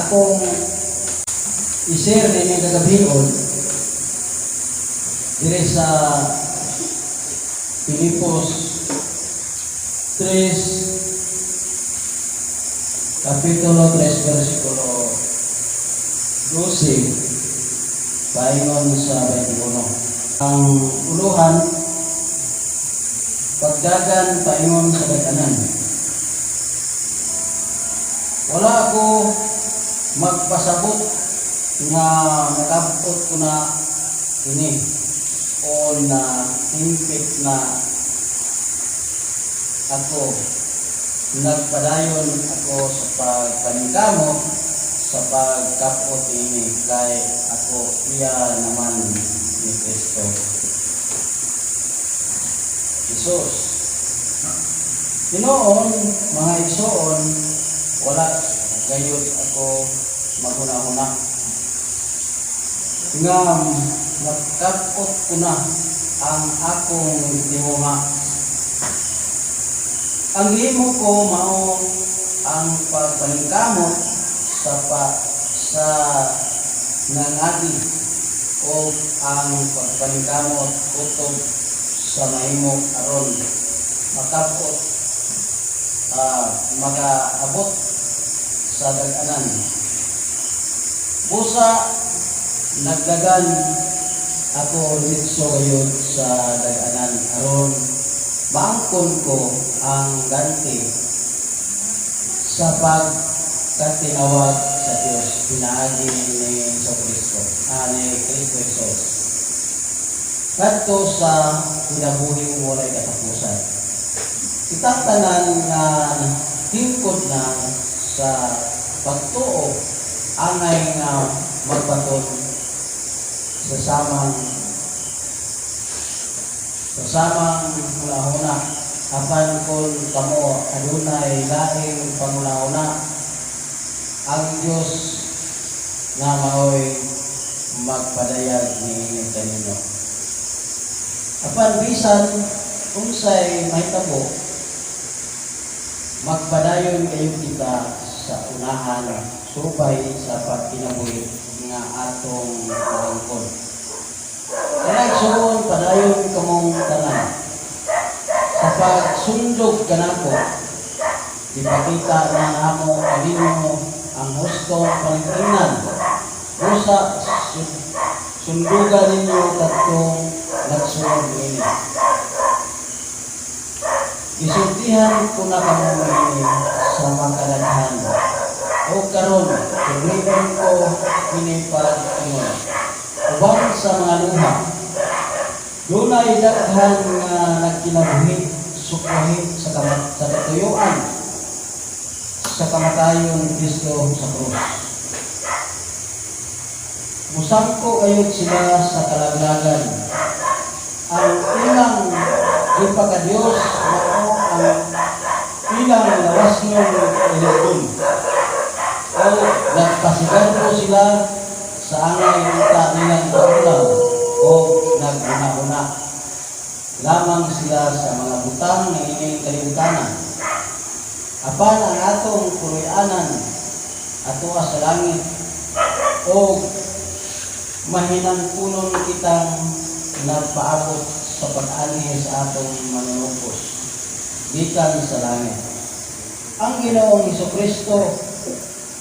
Akong i-share ninyong kagabion dire sa Filipos 3, Kapitulo 3, versikulo 12 paingon sa 21. Ang uluhan, pagdagan paingon sa dag-anan. Wala ako magpasabot nga nakabot ko na ini o na himpit na ako. Nagpadayon ako sa pagpaningkamot sa pagkapot ini kay ako iya naman ni Kristo Jesus. Hinoon, mga igsoon, wala gayud ako maghuna-huna nga nakapot ko na ang akong tinguha. Ang gihimo ko mao ang pagpaningkamot sa nangagi o ang pagpaningkamot kutob sa mahimo aron makapot, makaabot sa dag-anan. Busa nagdagan ako diretso gayud sa dag-anan aron maangkon ko ang ganti sa pagkatinawag sa Dios pinaagi ni Hesus Kristo, ni Kristo Jesus, kadto sa kinabuhing walay katapusan. Kitang tanan nga hingkod na sa pagtuo angay nga magbaton sa samang hunahuna. Apan kung kamo adunay laing panghunahuna, ang Dios nga maoy magpadayag ni kanino. Apan bisan unsay mahitabo, magpadayon kayo kita sa unahan subay sa pagkinabuhi nga atong naangkon. Kaya igsoon, padayon kamong tanan sa pagsundog kanako. Ipakita na namo kaninyo ang hustong paningnan. Busa sundugan ninyo kadtong nagsunod niini. Gisultihan ko na kamo niini sa makadaghan. O karon, tublion ko kini pag-ingon. Uban sa mga luha, dunay daghan nga nagkinabuhi sukwahi sa katuyuan sa kamatayon ni Kristo sa krus. Musangko gayud sila sa kalaglagan. Ang ilang gipakadiyos mao ang ilang lawasnong iligdon. O nagpasigarbo sila sa angay unta nilang kaulam o naghuna-huna lamang sila sa mga butang ng ining kalibutanan. Apan ang atong puloy-anan atoa sa langit o mahinangpunon kitang nagpaabot sa pag-anhi sa atong manunubos gikan sa langit. Ang Ginoong Kristo,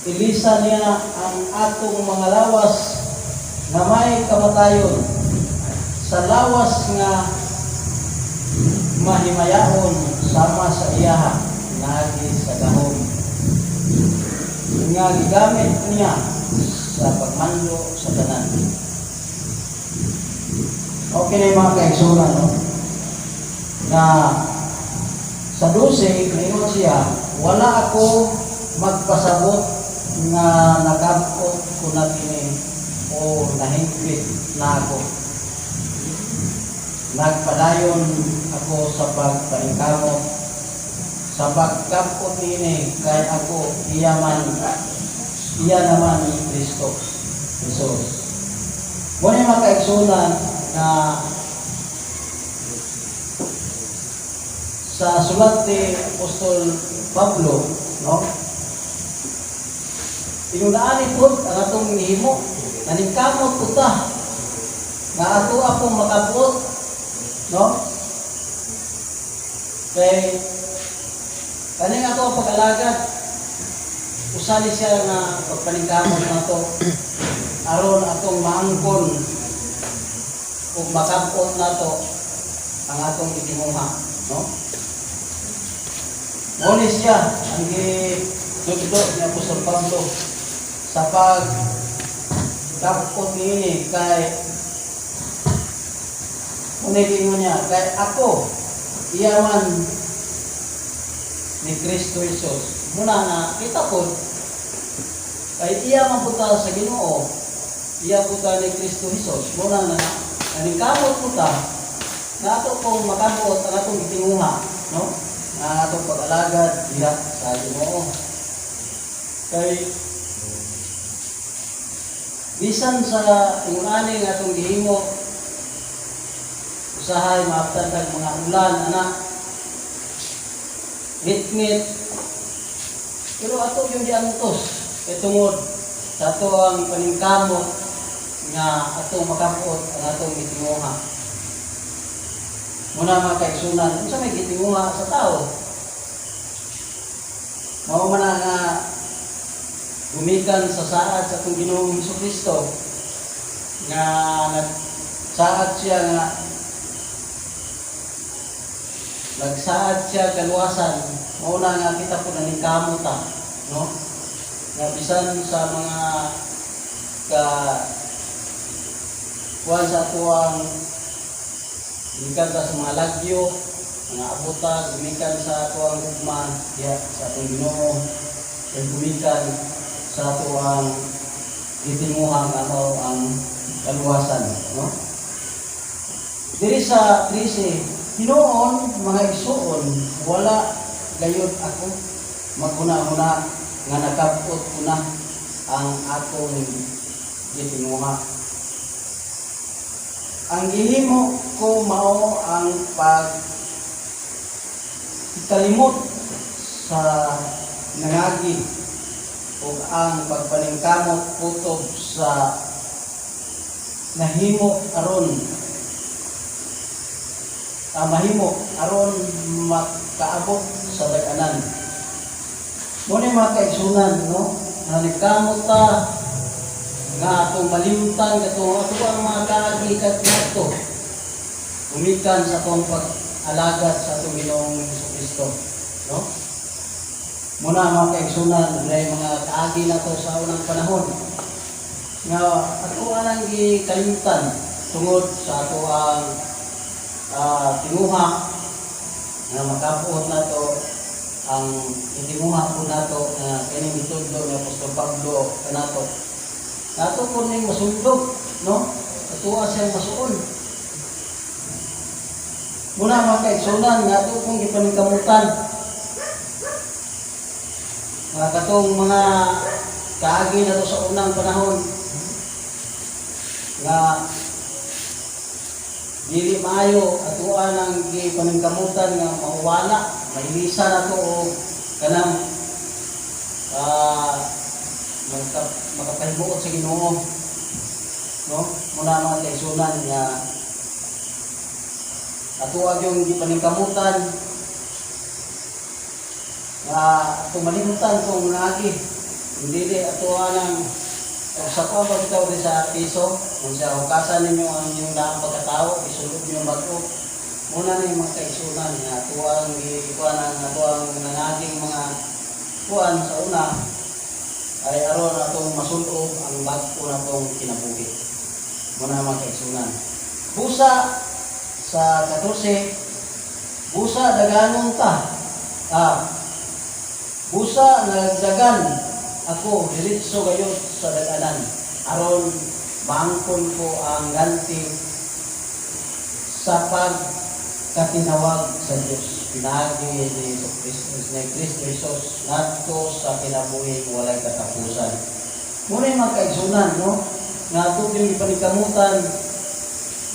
ilisa niya ang atong mga lawas nga may kamatayon sa lawas nga mahimayaon sama sa iyaha naagi sa gahom nga gigamit niya sa pagmando sa tanan. Okay na yung mga kaigsunan, no? Na sa 12, ngayon siya, wala ako magpasabot nga nakabot ko na kini o nahimpit na ako. Nagpadayon ako sa pagpaningkamot sa pagkapot niini kay ako iya naman ni Kristo Jesus. Muna yung mga kaigsunan na sa sulat ni Apostol Pablo, no? Ingon ani pod ang atong nihimo. Naningkamot pud ta nga ato akong makabuot, no? Kay kaning ato ang pag-alagad, usa ni siya nga pagpaningkamot nato aron atong maangkon ug makabot nato ang atong gitinguha, no? Mao ni siya ang gitudlo ni Apostol Pablo sa pag kapot niini, kay unay giingon niya, kay ako iya man ni Kristo Jesus. Muna nga kita po kay iya man pud ta sa Ginoo, iya pud ta ni Kristo Jesus. Muna na naningkamot po ta na ato pong makabuot ang atong gitinguha, no, nga atong pag-alagad diha sa Ginoo, kay bisan sa ingon ani nga atong gihimo, usahay maabtan tag mga ulan ana, ngit-ngit, pero ato yung giantos kay tungod sa ato ang paningkamot nga ato makabuot ang atong gitinguha. Muna, mga kaigsunan, unsa may gitinguha sa tao? Mao man na nga gumikan sa saad sa atong Ginoong Kristo, nga nagsaad siya nga nagsaad siya kaluwasan. Mao na nga kita po naningkamot ta, no, nga bisan sa mga ka kuan sa atuang gikan ta sa mga lagyo, mga abuta, gumikan sa atuang gugma diha sa atong Ginoo, kay gumikan sa atuang gitinguha nga mao ang kaluwasan, no? Diri sa 13, "Hinuon, mga igsuon, wala gayud ako maghuna-huna nga nakabot ko na ang akong gitinguha. Ang gihimo ko mao ang pag ikalimot sa nangagi ug ang pagpaningkamot kutob sa nahimo aron mahimo aron makaabot sa dag-anan." Mao ni, mga kaigsunan, no? Naningkamot ta nga atong malimtan katong ato ang mga kaagi kadto gumikan sa atong pag-alagad sa atong Ginoong Kristo, no? Muna, mga kaigsunan, may mga kaagi nato sa unang panahon nga ato anang gikalimtan tungod sa ato ang tinguha nga makabuot nato ang itinguha po nato nga kining gitudlo ni Apostol Pablo kanato. Nato po ning masundog, no? Atuwa siyang masuol. Muna, mga kaigsunan, nga ato pong gipaningkamutan mga katong mga kaagi na to sa unang panahon nga dili maayo, atoa nang gipaningkamutan nga mawala, mailisa na to o kanang makapahibuot sa Ginoo, no? Muna, mga kaigsunan, nga atoa yung gipaningkamutan nga ato malimutan kung naagi hindi atoa nang sa kuha ba bitaw di sa piso kung sa hukasan ninyo ang inyong daang pagkatao, isulod niyo bago. Muna ni, mga kaigsunan, nga atuang gikuan ang atuang nangaging mga kuan sa una ay aron atong masulob ang bag-o natong kinabuhi. Muna, mga kaigsunan, busa sa 14, busa daganon ta, busa nagdagan ako diretso gayud sa daganan aron maangkon ko ang ganti sa pagkatinawag sa Dios pinaagi ni Jesu Cristo, ni Kristo Jesus, ngadto sa kinabuhing walay katapusan. Muna yung mga kaigsunan, no, nga ato yung ipanikamutan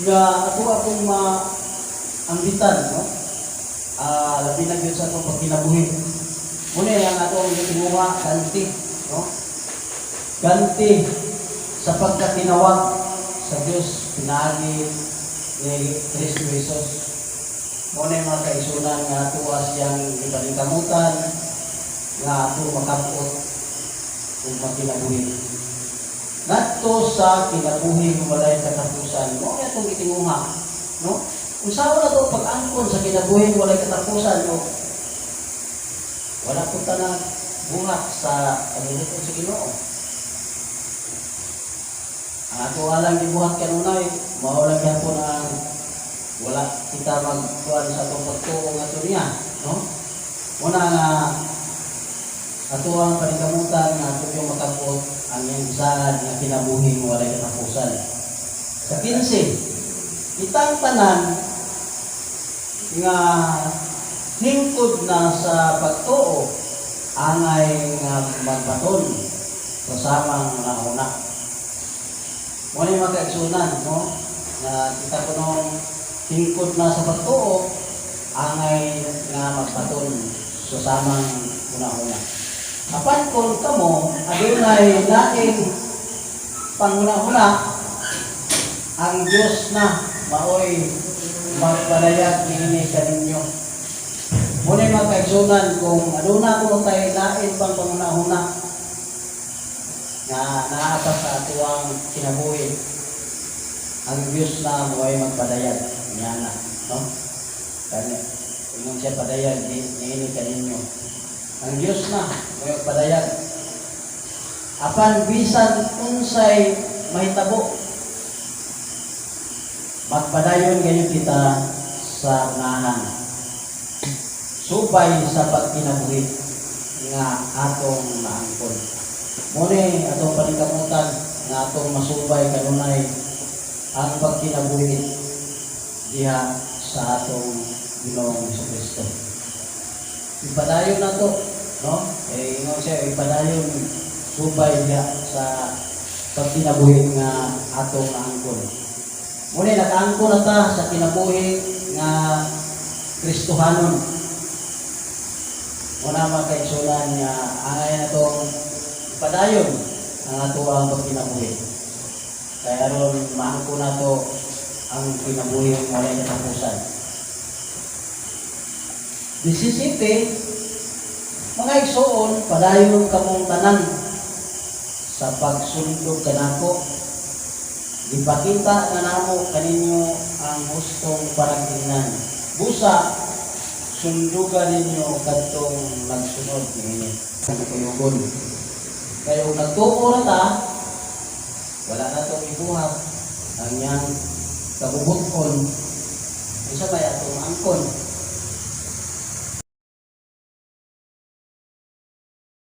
nga ato akong maambitan, no, labi na gyud sa atong pagkinabuhi. Muna ang ato ang gitinguha, ganti, no? Ganti sa pagkatinawag sa Dios pinaagi ni Kristo Jesus. Mao na, mga kaigsuonan, nga atoa siyang gipaningkamutan nga ato makab-ot ug magkinabuhi ngadto sa kinabuhi nga walay katapusan. Mao na atong gitinguha, no? Unsaon na to pag-angkon sa kinabuhi nga walay katapusan o wala po ta na buhat sa pagluto sa Ginoo? Ang ato alang gibuhat kanunay, mao lang gyapon ang wala kita magkuan sa atong pagtuo ngadto niya, no? Una nga ato ang paningkamutan nga ato yung makab-ot ang iyang gisaad nga kinabuhi nga walay katapusan. Sa 15, kitang tanan nga hingkod na sa pagtuo angay nga magbaton sa samang nauna. Mao ni, mga kaigsuonan, no? Na kita kunong hingkod na sa pagtuo, angay nga magbaton sa samang una-una. Apan kung kamo adunay laing panguna-una, ang Diyos na maoy magpadayag niini kaninyo. Mao na, mga kaigsuonan, kung aduna kuno tay lain pang panguna-una nga naa pa sa atuang kinabuhi, ang Diyos na mo ay magpadayag niya na, no? Kani ingon siya, padayag di niini kaninyo. Ang Diyos na mo ay magpadayag. Apan bisan unsay mahitabo, magpadayon gayud kita sa unahan subay sa pagkinabuhi nga atong naangkon. Mao ni atong paningkamutan nga atong masubay kanunay ang pagkinabuhi diha sa atong Ginoong Kristo. Ipadayon na to, no? Eh, ingon siya, ipadayon subay diha sa pagkinabuhi nga atong naangkon. Mao ni, nakaangkon na ta sa kinabuhi nga Kristohanon. Mao na, mga kaigsuonan, nga angay na tong padayon ang ato ang pagkinabuhi. Kaya aron maangkon na to ang kinabuhi ng walay katapusan. 17, mga igsoon, padayon kamong tanan sa pagsundog kanako. Gipakita na namo kaninyo ang hustong parag-ingnan. Busa, sundugan ninyo kadtong nagsunod niini. Ang kuyugon. Kaya kung nagtuo na ta, wala na itong ibuhat. Ang iyang kabubuton, isa may atong angkon.